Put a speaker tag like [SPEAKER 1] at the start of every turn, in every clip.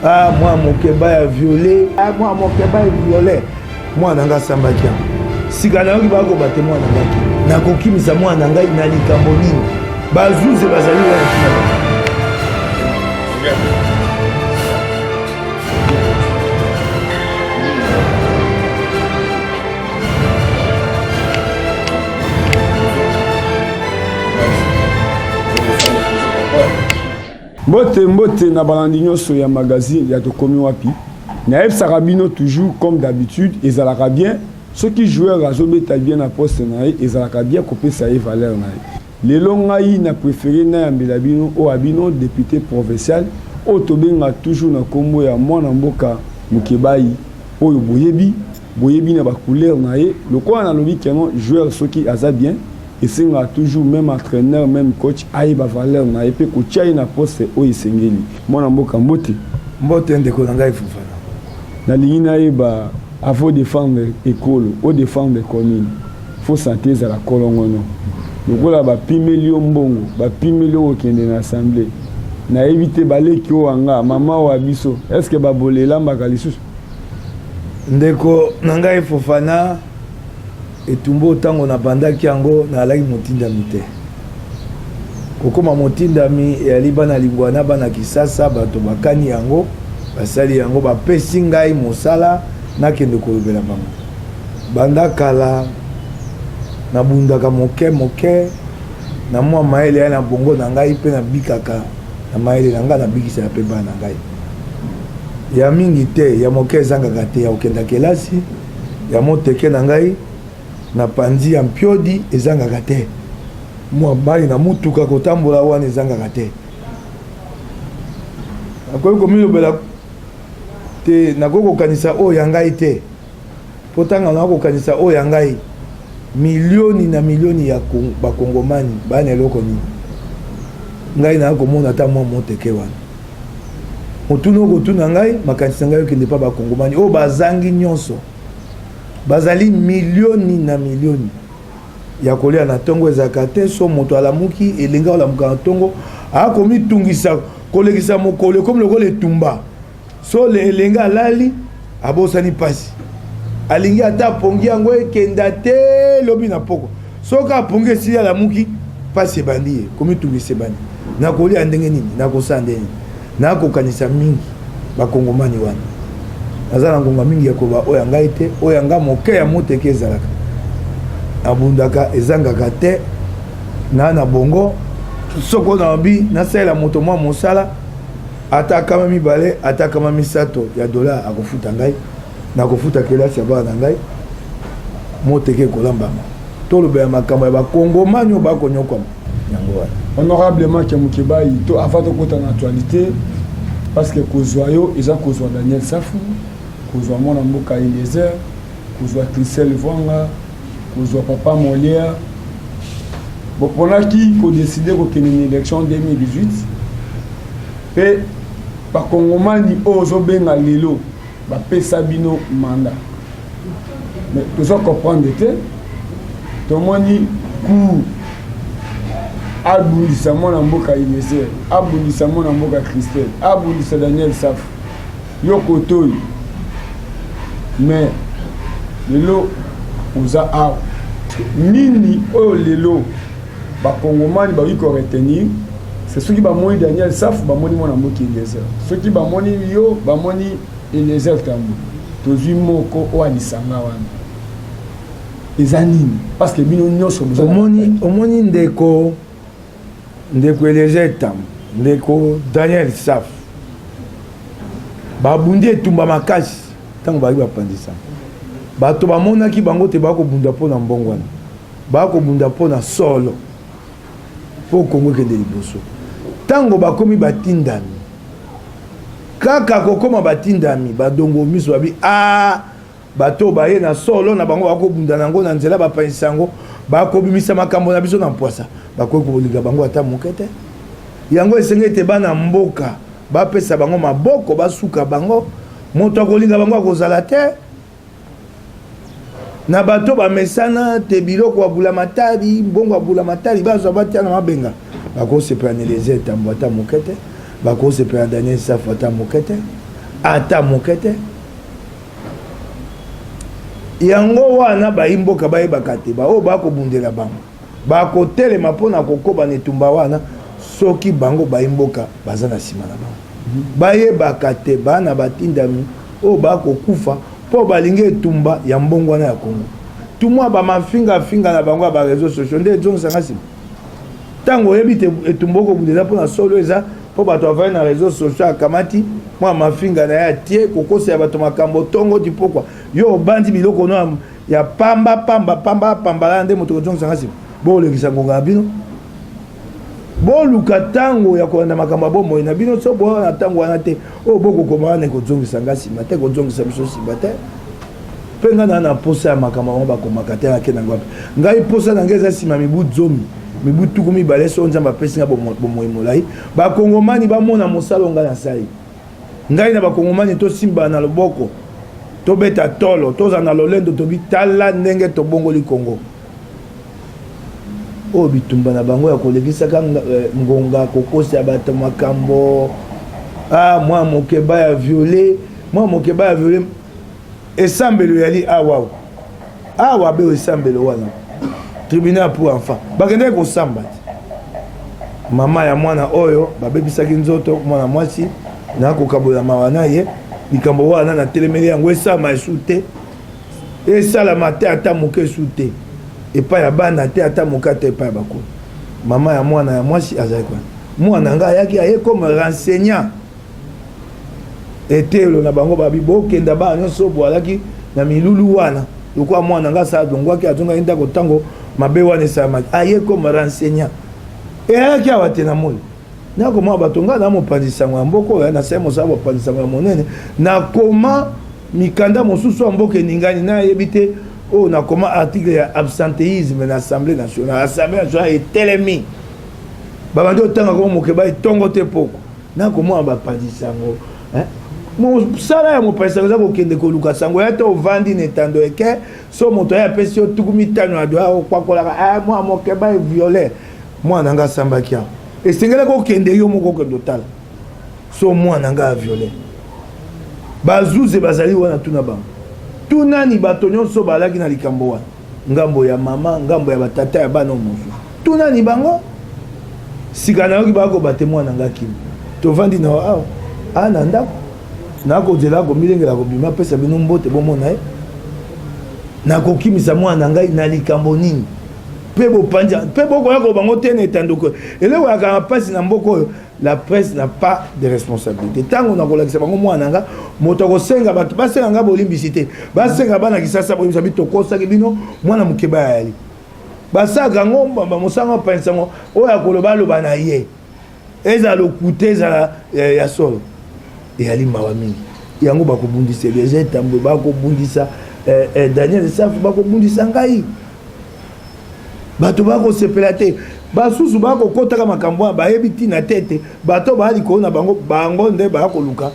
[SPEAKER 1] Ah, mwa mokeba ya viole, ah, mwa mokeba ya viole, mwana na ngai asambaki yango. Sika nayoki bakoba te mwana ngai nakokimisa mwana na ngai na likambo nini? Bazuzi bazali wana ntina.
[SPEAKER 2] Mbote mbote na balandi nyonso ya magazine ya Tokomi Wapi. Nayebisaka bino toujours comme d'habitude, ezalaka bien soki joueur azobeta bien na poste na ye, ezalaka bien kopesa ye valeur na ye. Lelo ngai na prefere nayambela bino oyo ya bino depute provincial oyo tobenga toujours na kombo ya mwana mboka Mukebayi oyo boyebi, boyebi na ba couleur na ye. Lokola nalobi que non joueur soki aza bien, Esengaka toujours meme entraineur meme coach ayeba valeur na ye pe kotia ye na poste oyo esengeli. Mwana mboka mbote.
[SPEAKER 1] Mbote ndeko na ngai Fofana.
[SPEAKER 2] Nalingi nayeba avant o defendre ekolo, o defendre commune, faut sante ezala kolongono. Lokola bapimeli yo mbongo, bapimeli yo kokende na assemblee, nayebi te baleki oyo ya nga, mama oyo ya biso, est ce que babola elambaka lisusu?
[SPEAKER 1] Ndeko na ngai Fofana. Etumba oyo ntango nabandaki yango, nazalaki motindami te. Kokoma motindami eyali bana Lingwala na bana Kisasa bato bakani yango, basali yango, bapesi ngai mosala nakende kolobela bango. Banda kala nabundaka moke moke na mwa mayele ya na bongo na ngai mpe nabikaka na mayele na ngai, nabikisaka mpe bana na ngai. Ya mingi te, ya moke ezangaka te, ya kokenda kelasi. Ya moteke na ngai na panzi ya mpiodi ezangaka te, mwa mayi na motuka kotambola wana ezangaka te. Nakoki komilobela te, nakoki kokanisa oyo ya ngai te, mpo ntango nakoki kokanisa oyo ya ngai, milioni na milioni ya bakongomani baya na eloko nini? Ngai naya komona ata mwa moteke wana. Motuna okotuna ngai, makanisi na ngai okende mpa bakongomani oyo bazangi nyonso. Bazali milioni na milioni ya kolia na ntongo ezalaka te. So moto alamuki elingi olamuka na ntongo, akomitungisa kolekisa mokolo ekomi lokola etumba. So elenge alali abosani mpasi, alingi ata apongi yango ekenda te lobi na poko. Soki apongi esili alamuki, mpasi ebandi ye, komitungisa ebandi. Nakolia ndenge nini? Nakosala ndenge nini? Nakokanisa mingi bakongomani wana. Naza na ngonga mingi ya koloba oyo ya ngai te, oyo ya ngai moke ya moteke ezalaka. Nabundaka ezangaka te, na na bongo soko nalobi nasalela moto mwa mosala ata kama mibale ata kama misato ya dollar akofuta ngai, nakofuta kelasi ya bana na ngai, moteke ekolambama. Tolobela makambo ya bakongomani oyo bakonyokwama yango wana.
[SPEAKER 2] Honorable Mike Mukebayi, to avant tokota na actualité, parce que kozwa yo eza kozwa Daniel Safu, kozwa mwana mboka Eliezer, kozwa Christelle Vuanga, kozwa papa Molière. Boponaki ko décider kokende na élection 2018 pe bakongomani oyo ozobenga lelo bapesa bino mandat. Mais tozo comprendre te, tomoni cour abundisa mwana mboka Eliezer, abundisa mwana mboka Christelle, abundisa Daniel Safu, yo kotoyi. Mais lelo oza awa nini oyo lelo bakongomani bakoki ko retenir? C'est soki bamoni Daniel Safu, bamoni mwana mboka Eliezer, soki bamoni yo, bamoni Eliezer Tambwe. Tozwi moko oyo alisanga wana eza nini? Parce que bino nyonso boza
[SPEAKER 1] omoni, omoni ndeko ndeko Eliezer Tambwe, ndeko Daniel Safu babundi etumba makasi ntango bayaki bapanzisa bato, bamonaki bango te bakobunda mpo na mbongwana, bakobunda mpo na solo, mpo Kongo ekende liboso. Ntango bakomi batindami, kaka kokoma batindami, badongo miso babi a bato baye na solo na bango, bakobunda na yango na nzela, bapanzisa yango, bakobimisa makambo na biso na mpwasa, bakoki kolinga bango ata moke te. Yango esengeli ete bana mboka bapesa bango maboko, basuka bango. Moto akolinga bango akozala te. Na bato bamesana te biloko ya bulamatari, mbongo ya bulamatari bazwa batia na mabenga, bakosepela na Eliezer Tambwe ata moke te, bakosepela na Daniel Safu ata moke te. Ata moke te. Yango wana bayi mboka bayebaka te baoyo bakobundela bango bakotelema mpo na kokoba na etumba wana soki bango bayi mboka baza na nsima na bango. Bayebaka te bana batindami oyo bakokufa mpo balingi etumba ya mbongwana ya Congo. Tumwa ba mafinga finga na bango ya ba reseaux sociaux nde ezongisa nga nsima. Ntango oyebi te etumba okobunda eza mpo na solo, eza mpo bato bavandi na reseaux sociaux, akamati mwa mafinga na ye atie kokosela bato makambo tongo ti pokwa, yo obandi biloko no ya pamba pamba pamba pambala nde moto kozongisa nga nsima. Bolekisa ngonga na bino, boluka ntango ya kolanda makambo ya bomoi na bino. So boya na ntango wana te, oyo bokokoma wana ekozongisa nga nsima te, ekozongisa biso nsima te. Mpe ngai naa na mposa ya makambo yango bakomaka te, nake nango wapi? Ngai mposa na ngai eza nsima mibu 10, mibu 20, soki Nzambe apesi ngai bomoi molai, bakongomani bamona mosala oyo ngai nasali. Ngai na bakongomani tosimbana na loboko, tobeta tolo, tozala na lolendo, tobi tala ndenge tobongoli Kongo. Oyo bitumba na bango ya kolekisaka ngonga kokosa bato makambo, ah, mwa mokeba ya viole, mwa mokeba ya viole. Esambelo eyali awa awa be esambelo wana tribunal pour enfant bakendaki kosamba te. Mama ya mwana oyo babebisaki nzoto mwana mwasi na kokabola mawa na ye, likambo wana natelemeli yango esalama esu te, esalama te ata moke esu te epai ya bana te ata moke ata epai ya bakolo. Mama ya mwana ya mwasi azalaki wana, mwana ngai ayaki aye comme renseignant eteyelo na bango, babi bokenda bana nyonso boalaki na milulu wana. Lokola mwana nga asala alongwaki azongaki ndako ntango mabe wana esalamaki, aye comme renseignant eyalaki awa te na moi nakomona bato. Ngai na mopanzi sango ya mboka oyo nasali mosala mopanzi sango ya monene, nakoma mikanda mosusu ya mboka eningani, nayebi te oyo nakoma article ya absentéisme na Assemblée nationale. Assemblée nationale etelemi, babandi otanga komo mokeba etongo te poko nakomona bapanzi sango. Mosala ya mopanzi sango eza kokende koluka sango ya te. Ovandi na etando eke so moto aye apesi yo 50 ya dola, okwakolaka mwana mokeba eviole mwana nga asambaki awa. Esengelaki okende yo moko, okende otala so mwana nga aviole. Bazuze bazali wana, tuna bango, tunani bato nyonso balaki na likambo wana, ngambo ya mama, ngambo ya batata ya bana mosusu, tunani bango. Sika nayoki bakoba te mwana nga kimi. Tovandi na awa a na ndako, nakozela komilengela kobima, apesa bino mbote bomona ye. Nakokimisa mwana na ngai na likambo nini? Mpe bopanza mpe bokoya ko bango te na etandoko. Eloko yakanga mpasi na mboka oyo, la presse n'a pas de responsabilité. Ntango nakolakisa bango mwana nga, moto akosenga bato basenga nga bolimbisi te, basenga bana Kisasa bolimbisa bi tokosaki bino, mwana mokeba yali basalaka yango mosanga opanisa yango. Oyo akoloba aloba na ye, ezala lokuta, ezala ya solo, eyali mawa mingi. Yango bakobundisa Eliezer Tambwe, bakobundisa Daniel Safu, bakobundisa ngai, bato bakosepela te. Basusu bakokotaka makambo wana, bayebi ntina te ete bato baya likolo na bango, bango nde baya koluka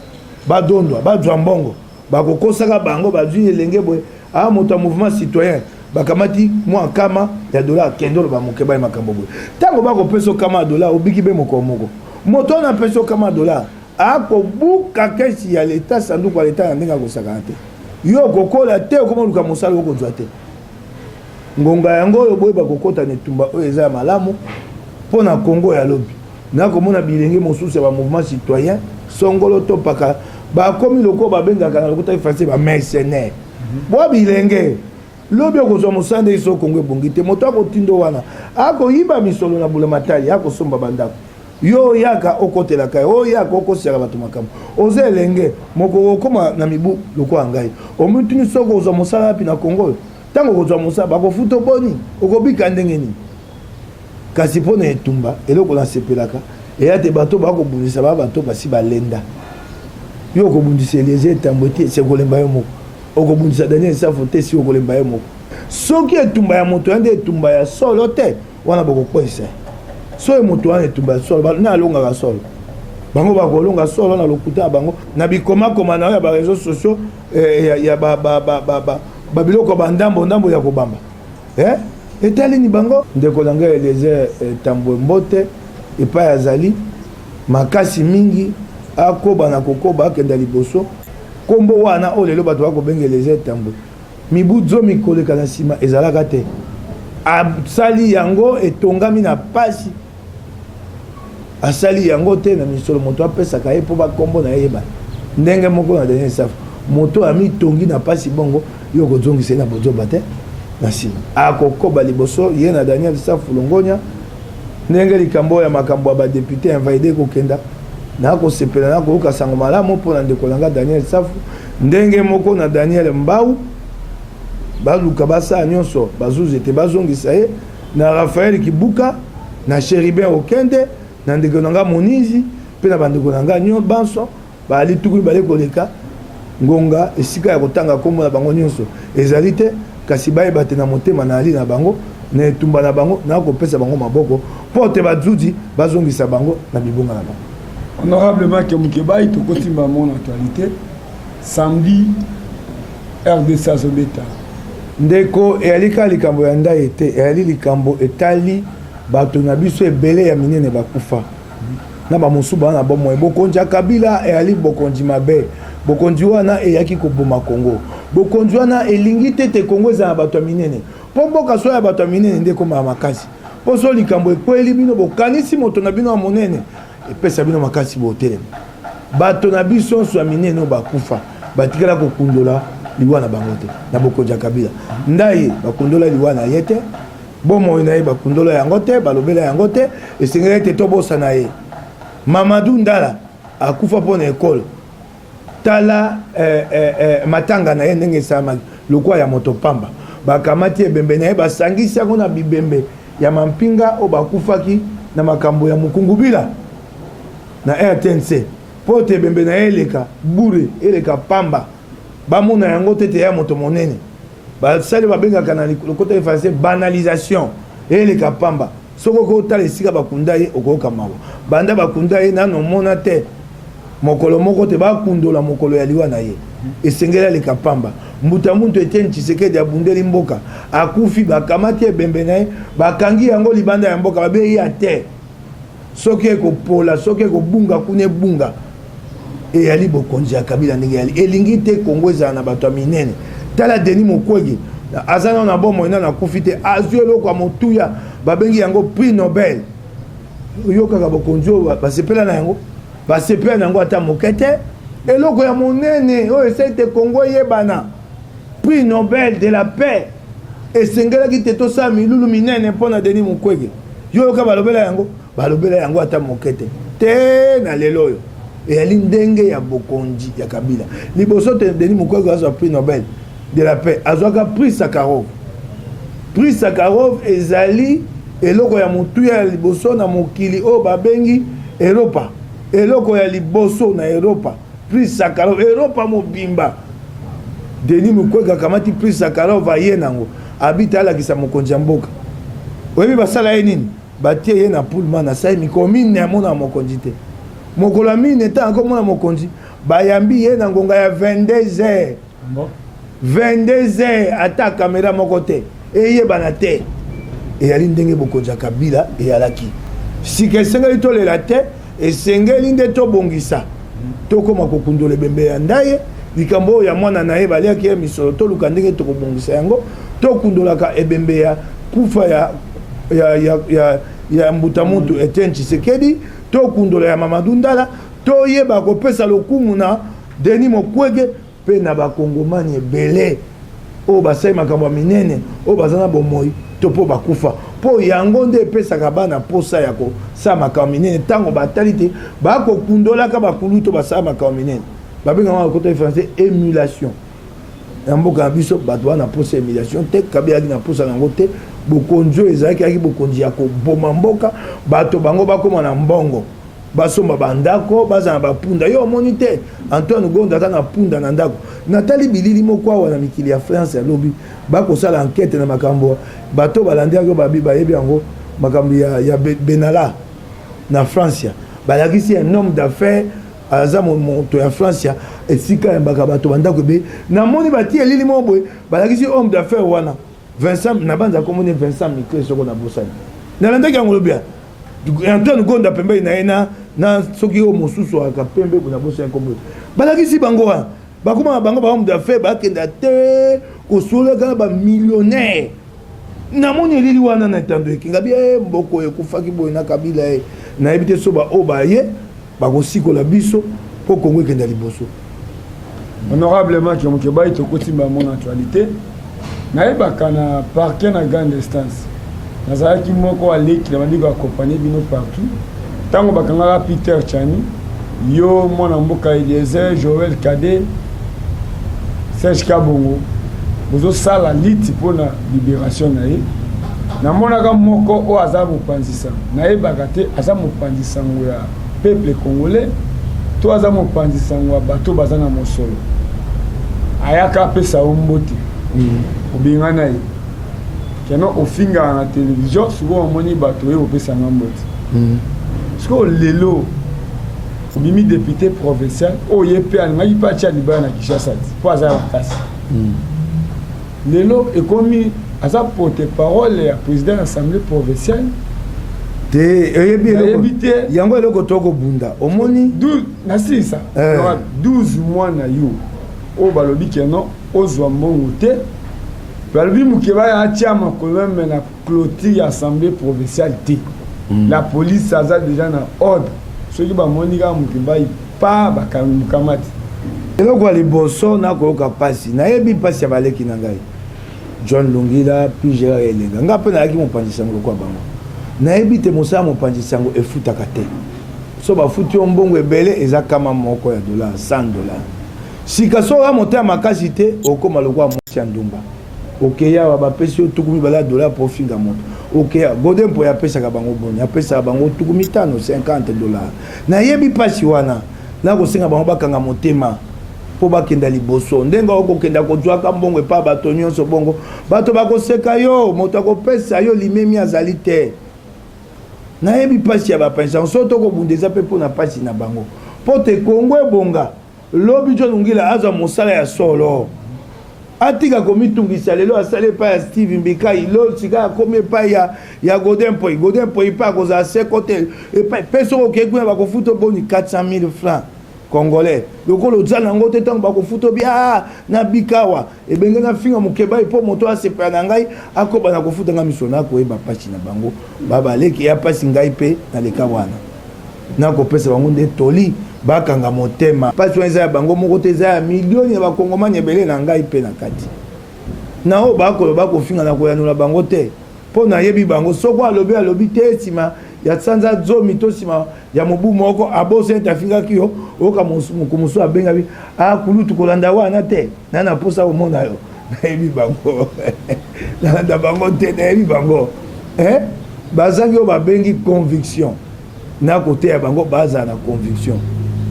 [SPEAKER 1] badondwa, bazwa mbongo, bakokosaka bango. Bazwi elenge boye, a moto ya mouvement citoyen, bakamati mwa kama ya dollar, kende oloba moke baye makambo boye. Ntango bakopesa kama ya dollar, obiki be mokolo moko. Moto wana apesi kama ya dollar, akobuka kesi ya leta, sanduku ya leta na ndenge akosakana te. Yo okokola te, okoma luka mosala, okozwa te. Ngonga yango oyo boyeba kokota na etumba oyo eza ya malamu mpo na Kongo ya lobi. Nakomona bilenge mosusu ya bamouvement citoyen songolo to paka bakomi lokola babengaka na lokota français bamercenaire. Bwa bilenge, lobi okozwa mosala ndenge so Kongo ebongi te. Moto akotindo wana akoyiba misolo na bulamatali, akosomba bandako. Yo oyaka okotelaka ye, oyaka okosela bato makambo. Oza elenge moko, okokoma na mibu lokola ngai, omituni soki ozwa mosala wapi na Kongo oyo. Ntango okozwa mosala, bakofuta oboni, okobika ndenge nini? Kasi mpo na etumba, eloko nasepelaka eya te bato bakobundisa ba bato basi balenda. Yo okobundisa Eliezer Tambwe te, se kolemba yo moko. Okobundisa Daniel Safu te, si okolemba yo moko. Soki etumba ya moto ya nde etumba ya solo te, wana bokokweyisa ye. Soki moto wana etumba ya solo, nde alongaka solo, bango bakolonga solo na lokuta ya bango na bikomakoma na yo ya bareseau sociaux, ya babiloko bandambo ndambo ya kobamba etali ni bango. Ndeko na ngai Eliezer Tambwe, mbote epai azali makasi mingi. Akoba na kokoba, akenda liboso. Nkombo wana oyo lelo bato bakobenga Eliezer Tambwe, mibu 10 koleka na nsima ezalaka te. Asali yango, etongami na pasi. Asali yango te na misolo moto apesaka ye mpo bakombo na ye eyebana. Ndenge moko na Daniel Safu, moto amitongi na pasi bongo, yo okozongisa ye na bozoba te na nsima. Akokoba liboso ye na Daniel Safu longonya. Ndenge likambo oyo ya makambo ya ba deputes invalides ekokenda, nakosepela nakoyoka sango malamu mpo na ndeko na nga Daniel Safu, ndenge moko na Daniel Mbau, baluka basala nyonso bazuzi ete bazongisa ye, na Raphaël Kibuka, na Cherubin Okende, na ndeko na nga Monizi mpe na bandeko na nga banso. Bazali 20 koleka ngonga, esika ya kotanga nkombo na bango nyonso ezali te, kasi bayeba te na motema nayali na bango, na etumba na bango, nakopesa bango maboko mpo te bazuzi bazongisa bango na bibonga na bango.
[SPEAKER 2] Honorable Mike Mukebayi, tokoti mbala moko na actualité. Samedi, RDC azobeta.
[SPEAKER 1] Ndeko, eyali kaka likambo ya ndaye te, eyali likambo etali bato na biso ebele ya minene bakufa. Na ba mosusu baza na bomoi. Bokonzi ya Kabila eyali bokonzi mabe. Bokonzi wana eyaki koboma Congo. Bokonzi wana elingi te te Congo ezala na bato ya minene. Mpo mboka so ya bato ya minene nde ekomaka makasi. Mpo so likambo ekweli bino, bokanisi moto na bino ya monene, epesa bino makasi botelema. Bato na biso nyonso ya minene oyo bakufa, batikala kokundola liwa na bango te na bokonzi ya Kabila. Ndaye bakundola liwa na ye te. Bomoi na ye bakundola yango te, balobela yango te, esengeli ete tobosana ye. Mamadou Ndala akufa mpo na ekolo. Tala eh, eh, eh, matanga na ye ndenge esalamaki lokola ya moto pamba. Bakamati ebembe na ye basangisi yango na bibembe ya mampinga oyo bakufaki na makambo ya Mukungubila na RTNC mpo te ebembe na ye eleka bure, eleka pamba, bamona yango te te ya moto monene. Basali babengaka na lokota ya français banalisation, eleka pamba. Soki okotala esika bakunda ye okoyoka mawa. Banda bakunda ye nano omona te mokolo moko te bakundola mokolo ya liwa na ye. Esengeli aleka pamba. Mbuta muntu Etienne Tshisekedi abundeli mboka, akufi, bakamati ebembe na ye bakangi yango libanda ya mboka, babeyi ya te. Soki ekopola, soki ekobunga kuna ebunga. Eyali bokonzi ya Kabila ndenge eyali. Elingi te Congo ezala na bato ya minene. Tala Denis Mukwege, aza nano na bomoi, nano akufi te, azwi eloko ya motuya, babengi yango prix Nobel. Oyokaka bokonzi oyo basepela na yango? Basepela na yango ata moke te. Eloko ya monene oyo esali te Congo eyebana, prix Nobel de la paix. Esengelaki te tosala milulu minene mpo na Denis Mukwege. Yo yoka balobela yango? Balobela yango ata moke te. Te na lelo oyo eyali ndenge ya bokonzi ya Kabila. Liboso te Denis Mukwege azwa prix Nobel de la paix, azwaka prix Sakharov. Prix Sakharov ezali eloko ya motuya ya liboso na mokili oyo babengi Eropa. Eloko ya liboso na Eropa, prix Sakharov, Eropa mobimba. Denis Mukwege akamati prix Sakharov aye nango, abita alakisa mokonzi ya mboka. Oyebi basala ye nini? Batie ye na pullman, asali mikolo mine amona mokonzi te. Mokolo ya mine ntango akomona mokonzi, bayambi ye na ngonga ya 22 heures. 22 heures, ata kamera moko te, eyebana te. Eyali ndenge bokonzi ya Kabila eyalaki. Sika esengeli tolela te, esengeli nde tobongisa. Tokoma kokundola ebembe ya Ndaye, likambo oyo ya mwana na ye baliaki ye misolo, toluka ndenge tokobongisa yango. Tokundolaka ebembe ya kufa ya, ya, ya, ya, ya mbuta mutu Etienne Tshisekedi, tokundola ya Mamadou Ndala, toyeba kopesa lokumu na Denis Mukwege mpe na bakongomani ebele oyo basali makambo ya minene, oyo baza na bomoi to mpo bakufa, mpo yango nde epesaka bana mposa ya kosala makambo minene. Ntango batali te bakokundolaka bakulutu basala makambo minene, babengaka yango na lokota ya français émulation. Na mboka na biso bato wana na mposa ya émulation te, Kabila ayaki na mposa na yango te. Bokonzi oyo ezalaki yaki bokonzi ya koboma mboka, bato bango bakoma na mbongo, basomba bandako, bazala na bapunda. Yo omoni te Antoine Gonda aza na punda na ndako. Natali bilili moko awa na mikili ya France ya lobi, bakosala enquête na makambo bato balandaki babi bayebi yango, makambo ya Benalla na France. Balakisi un homme d'affaires aza moto ya France, esika yambaka bato bandako ebe. Namoni batie elili moko boye, balakisi homme d'affaires wana Vincent, nabanza komoni Vincent Micre soko nabosani. Nalandaki yango lobi. Antoine Gonda pembeni na ye na na soki oyo mosusu aka pembe kuna boso ya nkombo balakisi bango wana bakoma na bango bahomme d'affaires bakenda te kosololaka na bamillionnaire. Namoni elili wana na etando ekinga bi eh, mboko ekufaki boye na Kabila ye nayebi te so baoyo baye bakosikola biso mpo Kongo ekenda liboso.
[SPEAKER 2] Honorable Mike Mukebayi, tokoti bango na actualité. Nayebaka na parquet na grande instance, nazalaki moko aleki na bandi koaccompagne bino partout. Ntango bakangaka Peter Chani, yo mwana mboka Eliezer, Joël Kade, Serge Kabongo, bozosala liti mpona libération na ye. Namonaka moko oyo aza mopanzi sango, nayebaka te aza mopanzi sango ya peuple congolais to aza mopanzi sango ya bato baza na mosolo. Ayaka apesa yo mbote, obengana ye keno ofingaka na télévision. Sikoyo omoni bato oye kopesanga mbote. Sikoyo lelo obimi député provincial oyo ye mpe alingaki mpe atia libaya na Kinshasa ti mpo aza makasi. Lelo ekomi aza porte parole ya président ya assemblée provinciale.
[SPEAKER 1] Te, oyebi eloko te yango eloko tokobunda omoni.
[SPEAKER 2] Nasilisa 12 mois na yo oyo balobi keno ozwa mbongo te, balobi Mukeba atia makolo meme na clôture ya assemblée provinciale te. La police aza déjà na ordre, soki bamoni kaka Mukeba pa bakamati.
[SPEAKER 1] Eloko ya liboso, nakoyoka mpasi, nayebi mpasi ya baleki na ngai John Lungila puis Gérard Elenga. Nga mpe nayaki mopanzi sango lokola bango, nayebi te mosala mopanzi sango efutaka te. So bafuti yo mbongo ebele eza kama moko ya dollar, 100 dollar. Sika so oya motema makasi te, okóma lokola mwasi ya ndumba. Okeya awa, bapesi yo 20 ya dollar mpo ofinga moto. Okeya Godé Mpoyi apesaka bango boni? Apesaka bango 50, 50 dollar. Nayebi mpasi wana, nakosenga bango bakanga motema mpo bakenda liboso. Ndenge okokenda kozwaka mbongo epai bato nyonso bongo, bato bakoseka yo, moto akopesa yo limemi azali te. Nayebi mpasi ya bapension. So tokobunda eza mpe mpona mpasi na bango, mpo te Kongo ebonga lobi. John Ngila azwa mosala ya solo, atika komitungisa. Lelo asali epai ya Steve Mbikai, lo sika akomi epai ya Godé Mpoyi. Godé Mpoyi mpe akozala seko te mpe soki okei kuna bakofuta boni? 400 000 francs congolais. Lokola oza nango te, ntango bakofuta obi a nabika awa ebenge nafinga Mokebai mpo moto asepela na ngai, akoba na kofuta ngai miso. Nakoyeba mpasi na bango, babaleki ya mpasi, ngai mpe naleka wana. Nakopesa bango nde toli bakanga motema. Mpasi wana eza ya bango moko te, eza ya milioni ya bakongomani ebele na ngai mpe na kati na oyo bakoloba bakofinga. Na koyanola bango te mpo nayebi bango. Soko alobi, alobi te, nsima ya sanza 10 to nsima ya mobu moko aboso ete afingaki yo, oyoka moko mosusu abengaki akulutu kolanda wana te na mposa komona yo. Nayebi bango, nalanda bango te, nayebi bango. Bazangi oyo babengi conviction. Nakoteya bango bazala na conviction,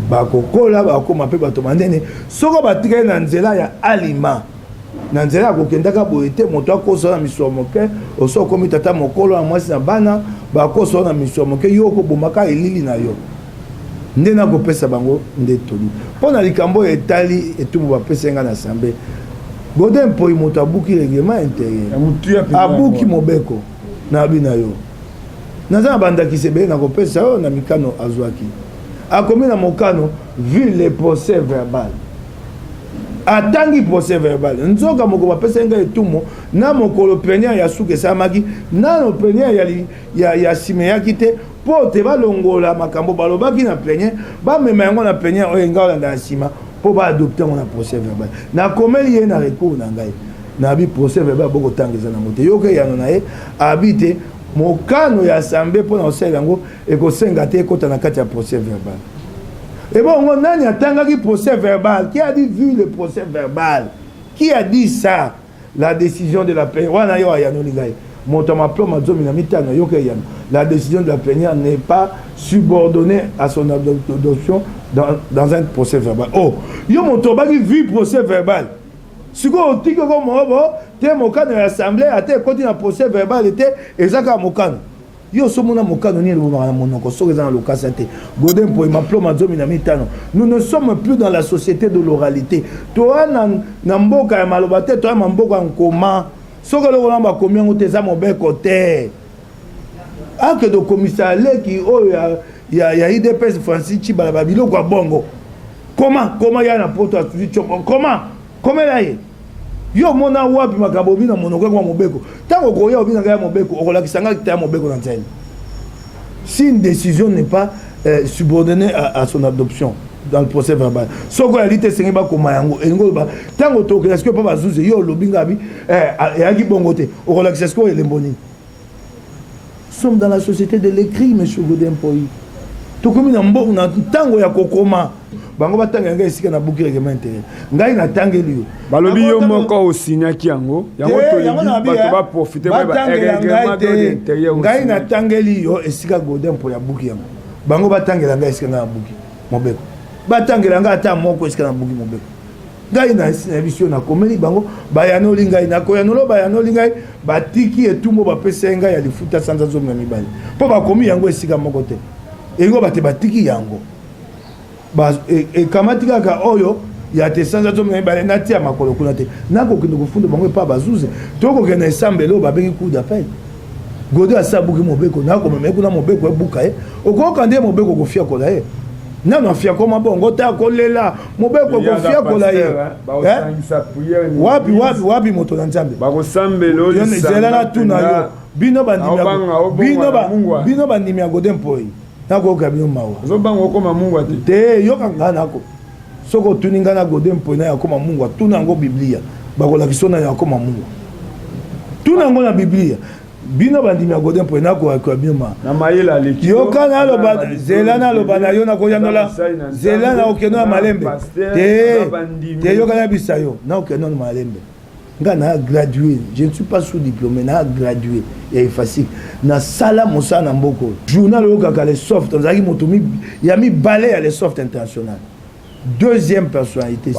[SPEAKER 1] bakokola, bakokoma mpe bato manene. Soko batikali na nzela ya alima, na nzela ya kokendaka boye te, moto akosa na miso ya moke. Oso okomi tata mokolo na mwasi na bana, bakosa na miso ya moke, yo okobomaka elili na yo. Nde nakopesa bango nde toli mpo na likambo oyo etali etumbu bapesi ngai na assemblée. Godé Mpoyi moto abuki règlement intérieur, abuki mobeko na bi na yo. Naza na bandakisi ebele nakopesa oyo na mikano azwaki. Akomi na mokano vu le procès verbal, atangi procès verbal. Nzoka moko bapesaki ngai etumu na mokolo plénière ya suka esalamaki nano, plénière ya nsima eyaki te, mpo te balongola makambo balobaki na plénière, bamema yango na plénière oyo engai olanda na nsima mpo baadopte yango na procès verbal. Nakomeli ye na recours na ngai, nabi procès verbal bokotanga eza nango te. Yoka eyano na ye, abi te mokano ya assemblée mpo na kosalela yango ekosenga te ekota na kati ya procès verbal. Ebongo nani atangaki procès verbal? Qui a dit vu le procès verbal? Qui a dit ça? La décision de la plénière wana, yo ayanoli ngai moto ya maplome 15. Yoka eyano: la décision de la plénière n'est pas subordonnée à son adoption dans un procès verbal. Oh, yo moto obaki vu procès verbal, sikoyo otiki ko mobo te. Mokano ya assemblée ate ekoti na procès verbal te, eza kaka mokano. Yo osomona mokano nini elobomaka na monoko soki eza na lokasa te? Godé Mpoyi, maplome 15. Nous ne sommes plus dans la société de l'oralité. Toa na mboka ya maloba te, toa na mboka ya nkoma. Soki eloko wana bakomi yango te, eza mobeko te. Akende kokomisa leki oyo ya UDPS Francis Tshibala babiloko ya bongo. Koma ya na poto atuzi tshombo. Koma komela ye. Yo mona wapi makambo obi na monoko ya mobeko. Ntango okoya obi na ngai ya mobeko, okolakisa ngai ta ya mobeko na nzela. Si une décision n'est pas subordonnée à son adoption dans le procès verbal, soko ya lite esengi bakoma yango, elingi oloba ntango tokela sikoyo mpo bazuzi yo olobi ngabi eyaki bongo te, okolakisa sikoyo elembo nini? Sommes dans la société de l'écrit, monsieur Godé Mpoyi. Tokomi na mbongo na ntango ya kokoma. Bango batanga ngai esika na buki règlement intérieur. Ngai natangeli yo.
[SPEAKER 2] Balobi yo moko osignaki yango. Yango tolingi bato ba profiter ba règlement intérieur.
[SPEAKER 1] Ngai natangeli yo esika Godé Mpoyi abuki yango. Bango batangela ngai esika ngai nabuki mobeko. Batangela ngai ata moko esika nabuki mobeko. Ngai na biso nakomeli bango bayanoli ngai, nakoyanolo bayanoli ngai, batiki etumbu bapesa ngai ya lifuta sanza 12 mpo bakomi yango esika moko te. Elingo bate batiki yango ekamati kaka oyo ya te sanza 12 natia makolo kuna te, nakokende kofunda bango epa bazuze, tokokende esambelo oyo babengi cour d'appel. Godé asabuki mobeko, nakomema ye kuna mobeko ebuka ye, okoyoka nde mobeko kofiakola ye. Nano afiakoma bongo te, akolela mobeko kofiakola ye. Wapi wapi wapi moto na Nzambe? Zela natuna yo, bino bandimi ya Godé Mpoyi, nakoyoka bino mawa. Te, yoka ngai nako. Soki otuni ngai na Godé Mpoyi na yakoma Mungu, atuna yango Biblia, bakolakisa na yakoma Mungu. Tuna yango na Biblia. Bino bandimi ya Godé Mpoyi, nakoyoka bino mawa.
[SPEAKER 2] Na mayele aleki.
[SPEAKER 1] Yoka naloba, zela naloba na yo, nakoyanola. Zela na okendo na malembe. Te, te yoka na bisa yo, na okendo na malembe. Nga na gradué, je ne suis pas sous-diplômé, na gradué ya IFASIC. Na sala mosala na mboko. Journal oyo kaka le soft, nzaki moto mi ya mibale ya le soft international. Deuxième personnalité.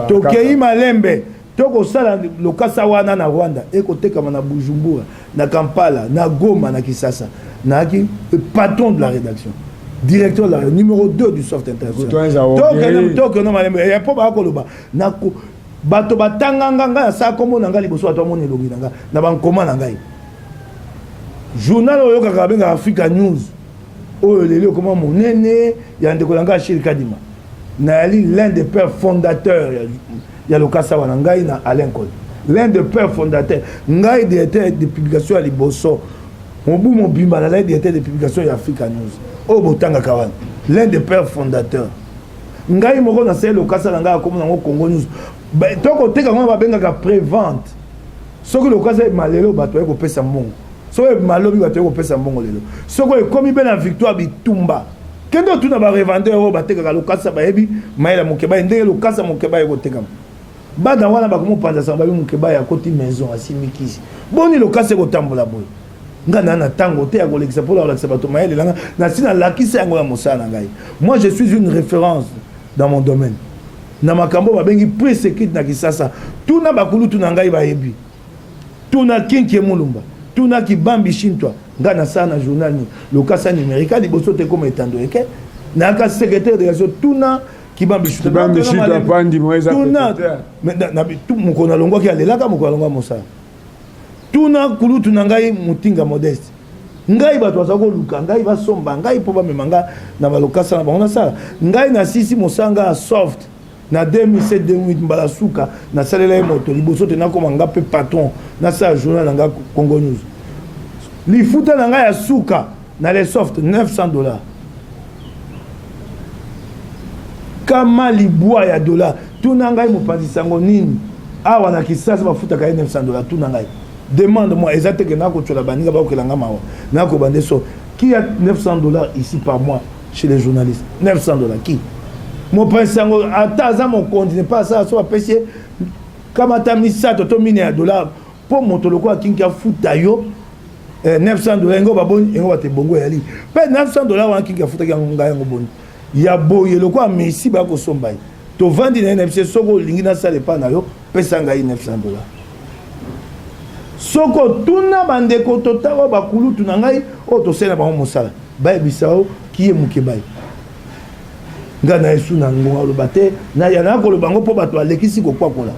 [SPEAKER 1] Tokei malembe, tokosala lokasa wana na Rwanda, ekotekama na Bujumbura, na Kampala, na Goma, na Kinshasa. Naaki patron de la rédaction, directeur de la numéro 2 du soft international. Tokeno malembe, ya po ba koloba na bato batanganga ngai asala kombo na ngai liboso bato bamona elongi na ngai na bankoma na ngai. Journal oyo kaka babengaka Africa News oyo lelo ekoma monene ya ndeko na ngai Achille Kadima, nayali l'un des pères fondateurs ya lokasa wana, ngai na Alain Cole, l'un des pères fondateurs, ngai directeur de publication ya liboso mobu mobimba nazali directeur de publication ya Africa News oyo botangaka wana, l'un des pères fondateurs. Ngai moko nasali lokasa na ngai akomi nango Congo News. Tokoteka ngo babengaka prévente. Soki lokasa ebima lelo bato baye kopesa mbongo, soki ebima lobi bato baye kopesa mbongo lelo, soki ekomi mpe na victoire bitumba, kende otuna ba revendeur oyo batekaka lokasa, bayebi mayele Mokebayi ndenge lokasa Mokebayi ekotekama. Bana wana bakomopanza sango babi Mokebayi akoti maison asimbi kisi, boni lokasa ekotambola boye. Nga na tango te ya kolekisa mpo na kolakisa bato mayele nanga, nasi nalakisa yango na mosala na ngai. Moi je suis une référence dans mon domaine na makambo babengi presse écrite na Kinshasa. Tuna bakulutu na ngai bayebi, tuna Kinkie Mulumba, tuna Kibambi Shintwa. Nga nasala na journal ni lokasa numérique liboso te koma etando eke nayaka secrétaire de rédaction. Tuna Kibambi Shintwa, tuna mokolo nalongwaki alelaka, mokolo alongwa mosala. Tuna kulutu na ngai Mutinga Modeste, ngai bato baza koluka ngai basomba ngai mpo bamema ngai na balokasa na bango nasala. Ngai nasisi mosanga ya soft na 2007 2008 mbala suka nasalela ye moto liboso te nakoma nga mpe patron nasala journal na ngai Congo News. Lifuta na ngai ya suka na le soft $900, kama libwa ya dollar. Tuna ngai mopanzi sango nini awa na Kinshasa bafutaka ye $900? Tuna ngai, demande moi. Eza te ke nakotyola baninga bakokela nga mawa, nakobande so qui a $900 ici par mois chez les journalistes? $900 qui? Mopanzi sango ata aza mokonzi ne pas asala so bapesi ye kamata 3 to 4 ya dollar mpo moto lokola Kinki afuta yo $900 yango baboni yango bato ebongo eyali mpe $900 wana Kinki afutaki yango ngai yango boni ya boye lokola Messi bakosomba ye. Tovandi na ye na biso, soki olingi nasala epai na yo, pesa ngai $900. Soki otuna bandeko totala bakulutu na ngai oyo tosali na bango mosala, bayebisa yo kiye Mokebayi. Ngai na yesu na ngonga oloba te, naya nakoloba yango mpo bato balekisi kokwakola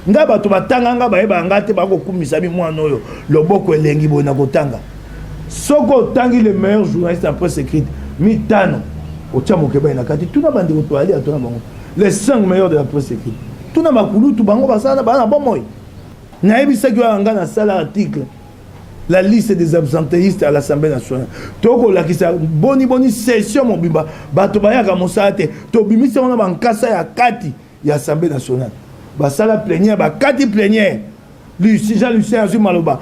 [SPEAKER 1] ngai. Bato batanga ngai bayebaka ngai te, bakokumisa mi mwana oyo loboko elengi boye na kotanga. Soki otangi le meilleur journaliste en presse écrite mitano, otia Mukebayi na kati. Tuna bandeko toali atona bango les 5 meilleurs de la presse écrite, tuna bakulutu bango basala baa na bomoi. Nayebisaki oyo nga nasala article, la liste des absentéistes à l'Assemblée nationale. Tokolakisa boni boni session mobimba bato bayaka mosala te. Tobimisi yango na bankasa ya kati ya Assemblée nationale. Basala plénière, bakati plénière, Jean Lucien azwi maloba,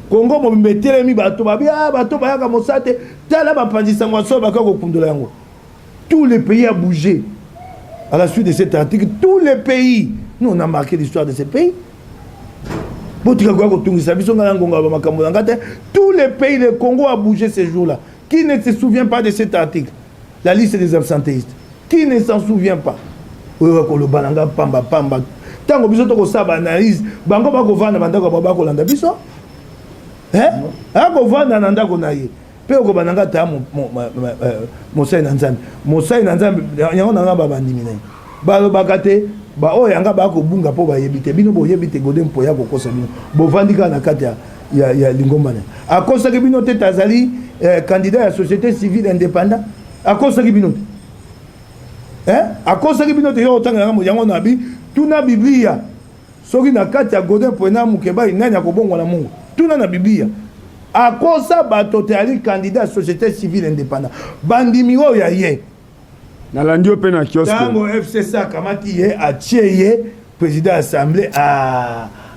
[SPEAKER 1] Kongo mobimba etelemi, bato babi ah, bato bayaka mosala te. Tala bapanzisango ya solo, bakoki kokundola yango. Tous les pays a bougé à la suite de cet article, tous les pays. Nous, on a marqué l'histoire de ces pays. Botika koya kotungisa biso, ngai na ngonga bamakambo na nga te. Tous les pays, le Congo a bougé ces jours-là. Qui ne se souvient pas de cet article, la liste des absentéistes? Qui ne s'en souvient pas? Oyo koloba na nga pamba pamba, ntango biso tokosala baanalyse, bango bakovanda bandako bango, bakolanda biso. Akovanda na ndako na ye mpe okobanda nga ta mosali na Nzambe, mosali na Nzambe. Yango na nga babandimi na ye balobaka te, baoyo yanga bakobunga mpo bayebi te. Bino boyebi te. Godé Mpoyi akokosa bino, bovandi kaka na kati ya lingomba na ye. Akosaki bino te tazali candidat ya société civile indépendant? Akosaki bino te? Eh? Akosaki bino te? Yo otanga yango na bi tuna Biblia, soki na kati ya Godé Mpoyi na Mukebayi, nani akobongwana Mungu? Tuna na Biblia. Akosa bato te, ali candidat ya société civile indépendant. Bandimi oyo ya ye.
[SPEAKER 2] Nalandi yo mpe na kiosque.
[SPEAKER 1] Ntango FCC akamati ye, atie ye président ya assemblée,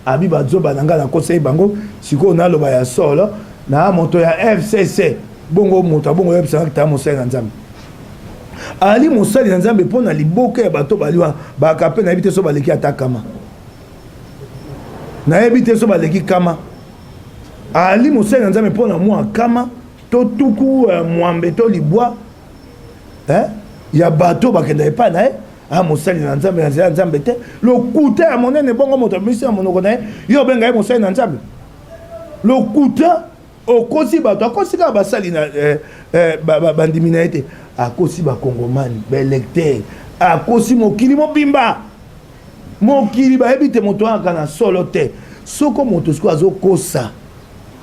[SPEAKER 1] abi bazoba na ngai, nakosa ye bango. Sikoyo naloba ya solo na moto ya FCC. Bongo moto abongo oyebisanga ta mosali na Nzambe, ali mosali na Nzambe mpo na liboke ya bato bali wana baka mpe nayebi te so baleki ata kama, nayebi te so baleki kama. Ali mosali na Nzambe mpo na mwa kama to tuku mwambe to libwa eh? Ya bato bakenda epai na ye. Ah, mosali na Nzambe na nzela ya Nzambe te, lokuta ya monene. Bongo moto abimisi na monoko na ye, yo obenga ye mosali na Nzambe? Lokuta, okosi bato. Akosi kaka basali na bandimi na ye te, akosi bakongomani, baélecteur, akosi mokili mobimba. Mokili bayebi te moto wana na solo te. Soko moto sikoyo azokosa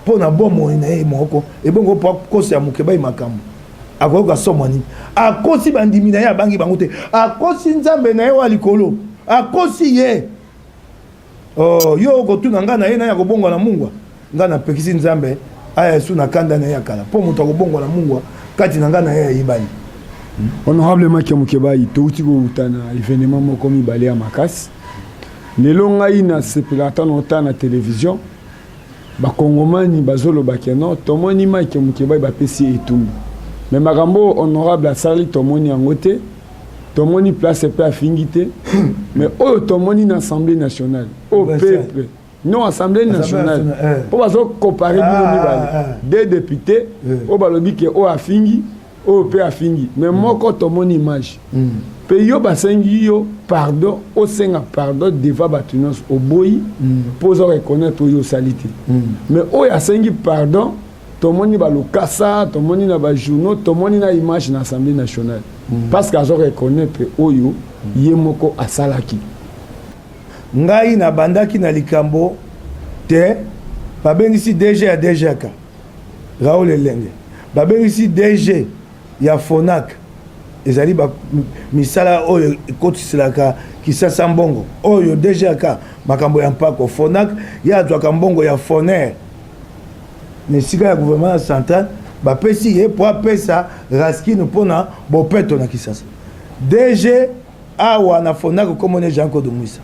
[SPEAKER 1] mpo na bomoi na ye moko, ebongo mpo akosa ya Mukebayi makambo, akoyoka somwa nini? Akosi bandimi na ye, abangi bango te. Akosi Nzambe na ye wa likolo, akosi ye. Oh, yo okotuna ngai na ye nani akobongwana mungwa? Ngai napekisi Nzambe aya esu na kanda na ye ya kala, mpo moto akobongwana mungwa kati na ngai na ye ayebani.
[SPEAKER 2] Honorable Mike Mukebayi, touti kouta na événement moko mibale ya makasi lelo. Ngai nasepela ata na otala na télévision, bakongomani bazoloba ke non, tomoni Mike Mukebayi, bapesi ye etumbu, mais makambo oyo honorable asali, tomoni yango te. Tomoni place mpe afingi te, mais oyo tomoni na Assemblée nationale, oyo peuple, non, Assemblée nationale, mpo bazocomparer bino mibale, deux députés oyo balobi ke oyo afingi, oyo mpe afingi, mais moko tomoni image mpe yo basengi yo pardon, osenga pardon devant bato nyonso, oboyi mpo oza reconnaître oyo osali te. Mais oyo asengi pardon, tomoni balokasa, tomoni na bajournaux, tomoni na image na Assemblée nationale, parce que azo reconnaître oyo ye moko asalaki.
[SPEAKER 1] Ngai nabandaki na likambo te. Babengisi DG ya DGK, Raoul Elenge, babengisi DG ya Fonac, ezali misala oyo ekotiselaka Kisasa mbongo. Oyo DGK, makambo ya mpako, Fonac ye azwaka mbongo ya Foner na esika ya gouvernement central, bapesi ye mpo apesa Raskin mpona bopeto na Kisasa. DG awa na Fonac, komona Jean Claude Mwisa,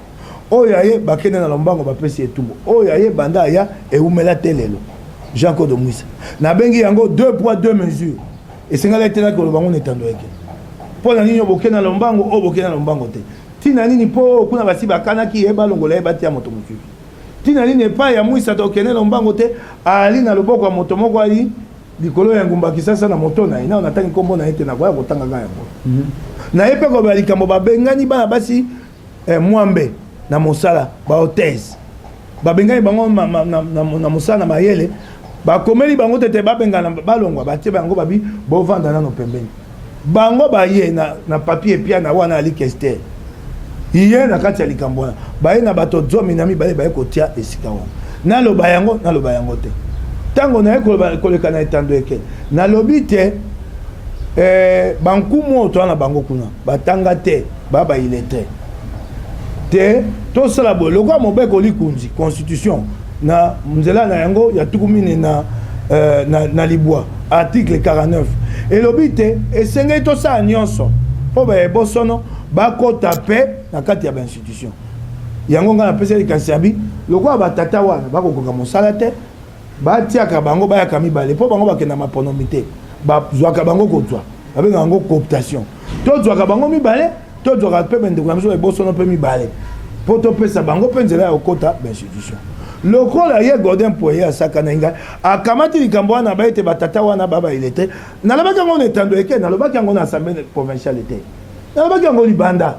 [SPEAKER 1] oyo aye bakende na lombango, bapesi etumbu. Oyo aye banda aya ewumela te lelo, Jean Claude Mwisa. Nabengi yango deux poids deux mesures. Esengeli ete naki koloba ngo na etando eke. Mpo na nini boke na lombango, oyo boke na lombango te? Ntina nini? Mpo oyo kuna basi bakanaki ye, balongola ye, batia moto mosusu. Ntina nini epai ya Mwisa tokende lombango te? Ali na loboko ya moto moko ali likolo ya ngumba Kisasa na moto na ye. Nao natangi nkombo na ye te, nakoya kotanga kaka yango na ye mpe koloba likambo. Babengani bana basi mwambe na mosala, bahôtesse. Babengani bango na mosala na mayele, bakomeli bango tete babengana, balongwa, batie bango, babi bovanda nano pembeni. Bango baye na papier epia na wana ali kester ye na kati ya likambo wana. Baye na bato 12, baye kotia esika wana. Naloba yango, naloba yango te. Ntango naye koleka na etando eke, nalobi te bankumu oyo toza na bango kuna batanga te, ba baillettrés te. Tosala boye, lokola mobeko likunzi, constitution, na nzela na yango ya 49 article 49 elobi te esengeli tosala nyonso mpo baebosono bakota mpe na kati ya bainstitution. Yango ngai napesa likanisi ya bi lokola batata wana bakokoka mosala te, batiaka bango bayaka mibale mpo bango bakenda maponomi te, bazwaka bango kozwa, babengaka yango cooptation. Tozwaka bango mibale, tozwaka mpe bandeko na biso ebosono mpe mibale mpo topesa bango mpe nzela ya kokota bainstitution. Lokola ye Godin Mpoye asakana ngai, akamati likambo wana, ba ete batata wana babayile te. Nalobaki yango na etando eke, nalobaki yango na assemblée provinciale te, nalobaki yango libanda.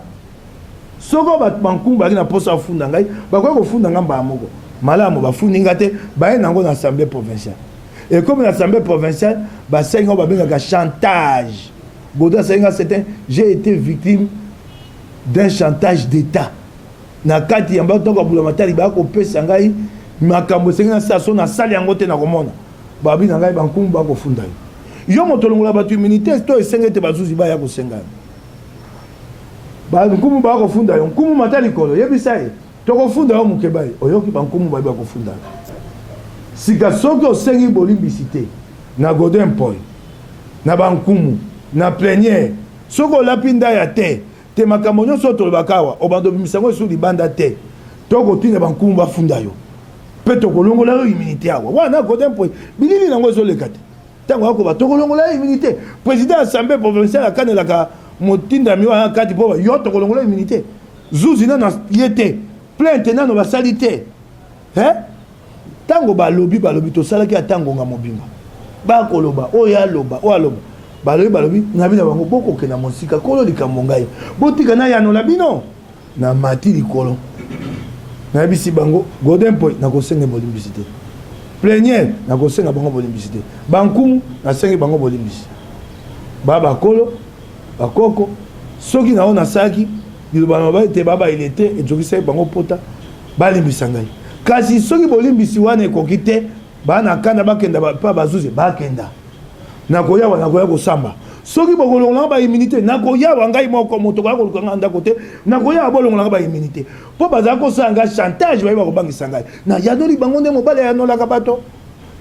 [SPEAKER 1] Soko bato bankumu bazalaki na mposa bafunda ngai, bakoki kofunda ngai mbala moko. Malamu, bafundi ngai te, baye nango na assemblée provinciale. Ekomi na assemblée provinciale, basengi yango, babengaka chantage. Godin asengi ngai, c'est j'ai été victime d'un chantage d'État na kati ya ntango ya bula matali. Bakopesa ngai makambo esengi nasala, so nasali yango te, nakomona babi na ngai bankumu bakofunda yo, yo moto olongola bato immunité to esenge ete bazuzi baya kosenga yo, bankumu bakofunda yo. Nkumu mata likolo, yebisa ye tokofunda yo mokebai. Oyoki, bankumu bayebi bakofunda yo. Sika soki osengi bolimbisi te na Godin Mpoy, na bankumu, na plénière, soki olapi ndaya te te, makambo nyonso oyo tolobaka awa, obanda obimisa yango esu libanda te, tokotinda bankumu bafunda yo mpe tokolongola yo immunité awa. Wana Godin Mpoy, bilili nango ezoleka te. Ntango akoba tokolongola yo immunité, président assemblée provinciale akanelaka motindami wana kati mpo yo tokolongola immunité. Zuzi nano ye te, plainte nano basali te. Ntango balobi, balobi, tosalaki ata ngonga mobimba, bakoloba oyo aloba, oyo aloba, balobi, balobi na bino bango bokokenda mosika. Kolo likambo ngai, botika nayanola bino. Na mati likolo, nayebisi bango: Godin Mpoy, nakosenga bolimbisi te. Plénière, nakosenga bango bolimbisi te. Bankumu, nasengi bango bolimbisi, ba bakolo bakoko. Soki na oyo nasalaki liloba na mabali te, babayele te, ezokisaki bango pota, balimbisa ngai. Kasi soki bolimbisi wana ekoki te, bana kanda, bakenda mpa bazuzi, bakenda. Nakoyawa, nakoya kosamba. Soki bokolongolanga baimmunité, nakoyawa ngai moko, moto koya koluka ngai ndako te. Nakoyawa, bolongolanga baimmunité mpo bazala kosala ngai chantage, bayeba kobangisa ngai. Nayanoli bango nde mobali ayanolaka bato.